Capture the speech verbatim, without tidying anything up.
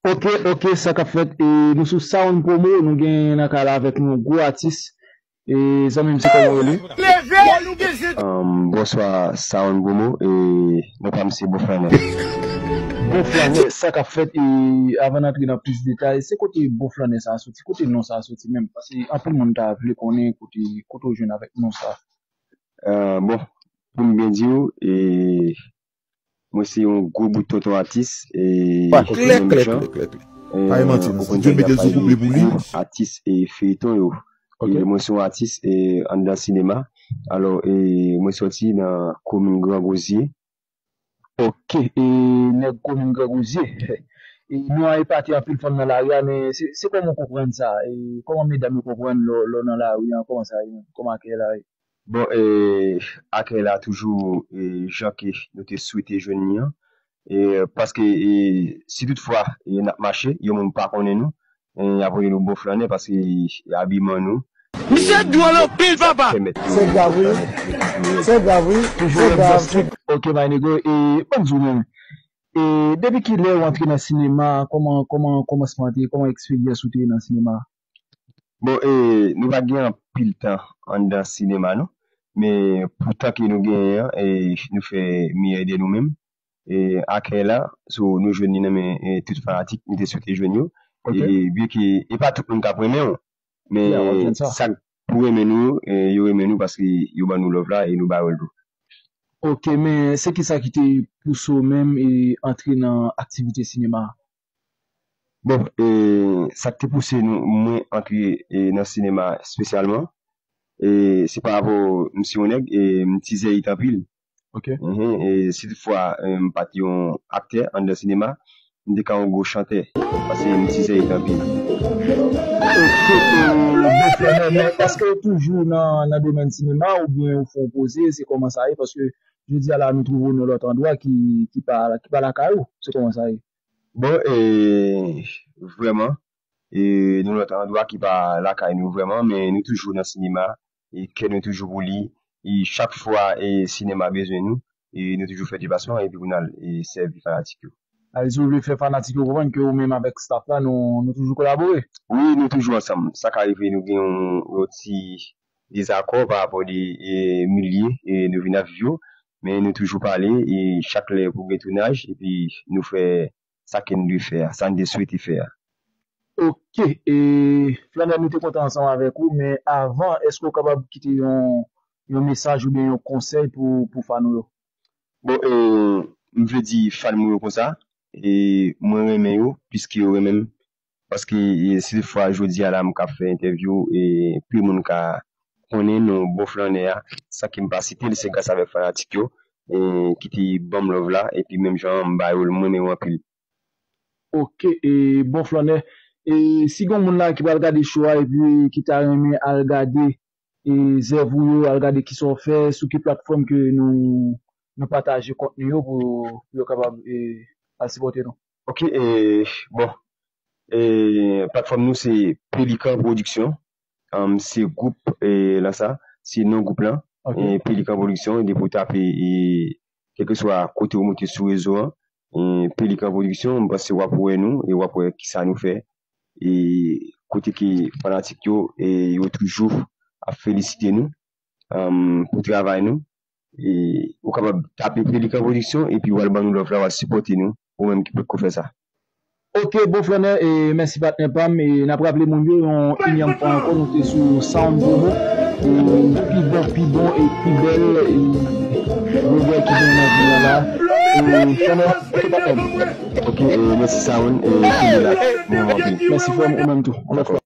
Ok, ok, sa k ap fèt? E nou sou Sound Promo, nou gen nan kay la avèk nou gwo atis. E zanmi m, se kòman w rele? Um, bonswa, Sound Promo. E non pa m se Bon Flannè. Bon Flannè, sa k ap fèt? E avan n antre nan plis detay, se kote Bon Flannè sa a soti? Kote non sa a soti menm? Paske anpil moun ta vle konnen kote, kote w jwenn avèk non sa a. Uh, bon, pou m byen di w, e mwen se yon gwo bout tonton atis. E klè, klè, klè, klè, klè. Pa gen manti, non. Dye mete l sou koup li pou li. Atis e feyton yo. E mwen se yon atis e anndan sinema. Alò, e mwen sòti nan komin Gran Gozye. Ok, e nèg komin Gran Gozye. E nou a epate anpil fanm nan lari a, men se, se kòman w konprann sa? E kòman medam yo konprann lè, lè w nan lari a? Kòman sa ye? Kòman akèy la ye? Bon, e, akèy la toujou e, jan ke nou te swete jwenn li an. E, paske e, si toutfwa e, n ap mache, yon moun pa konnen nou, e, y ap rele nou Bon Flannè paske e, abiman nou. Misye dwòl anpil, papa! Se grav, wi. Se grav, wi. Se grav. Ok, my nigga, e, ban m di w menm. E, depi kilè w antre nan sinema? Kòman, kòman kòmansman an te ye? Kòman eksperyans ou te ye nan sinema? Bon, e, nou pa t gen anpil tan anndan sinema, non. Men pou tan ke nou genyen an, e, nou fè meyè de nou menm. E, akèy la, so, nou jwenn li nan men e, tout fanatik, nou te swete jwenn yo. E, byen ke, e pa tout moun k ap renmen w. Men, sa k pou renmen nou, e, yo renmen nou paske yo ban nou love la e nou ba yo l tou. Ok, men se kisa ki te pouse w menm e antre nan aktivite sinema a? Bon, e, sa k te pouse nou, mwen antre e, nan sinema espesyalman, e, se pa rapò m se yon nèg, e, m tizèyit anpil. Ok. Mhm, e, si toutfwa e, m pa t yon aktè anndan sinema, m te ka yon gwo chantè. Paske m tizèyit anpil. Ok, e, Bon Flannè, men èske w toujou nan, nan domèn sinema oubyen ou fè yon poze? Se kòman sa ye? Paske jodi a la, nou twouve w nan lòt andwa ki, ki pa, ki pa lakay ou. Se kòman sa ye? Bon, e, vrèman, e, nou lòt andwa ki pa lakay nou vrèman, men nou toujou nan sinema, e kè nou toujou pou li, e chak fwa e, sinema bezwen nou, e nou toujou fè deplasman epi pou n al e, sèvi fanatik yo. Alè, si w vle fè fanatik yo konprann ke ou menm avèk staff la, nou, nou toujou kolabore. Wi, nou toujou ansanm. Sa ka rive nou gen yon, yon ti dezakò pa rapò de e, milye e, nou vin ap viv yo, men nou toujou pale e chak lè pou gen tounaj epi nou fè sa ke n dwe fè a, sa n te swete fè a. Ok, e Flannè, nou te kontan ansanm avèk ou, men avan, èske w kapab kite yon, yon mesaj oubyen yon konsèy pou, pou fan ou yo? Bon, e, m vle di fan mwen yo konsa, e mwen renmen yo plis ke yo renmen m. Paske e, si toutfwa jodi a la m ka fè entèvyou, e plis moun ka konnen non Bon Flannè a, san ke m pa site l, se gras avèk fanatik yo e, ki te ban m love la, epi menm jan an m ba yo l, m renmen yo anpil. Ok, e Bon Flannè, e si gen moun la ki pral gade show a epi ki ta renmen al gade e zèv ou yo, al gade kisa w fè, sou ki platfòm ke nou, nou pataje kontni yo pou, pou yo kapab e, al sipòte nou? Ok, e, bon, e, platfòm nou se Pelikan Production, um, se gwoup e, lan sa, se non gwoup lan, e, Pelikan Production, depi w tape e, kèlkeswa kote w moute sou rezo an, e, Pelikan Production, m panse w ap wè nou e w ap wè kisa nou fè. E kote ke fanatik yo, e, yo toujou ap felisite nou, um, pou travay nou. E ou kapab tape Pelikan Production epi w al ban nou love la, w al sipòte nou, ou menm ki potko fè sa. Ok, Bon Flannè, e mèsi patnè pa m. E n ap raple moun yo, yon enyèm fwa ankò, nou te sou Sound Promo. E pi bon, pi bon e pi bèl e blogè ki gen nan vil la. E Flannè, ok patnè m. Ok, e mèsi Sound, e kenbe la. Nou anpil. Mèsi frè m, ou menm tou. Yon lòt fwa.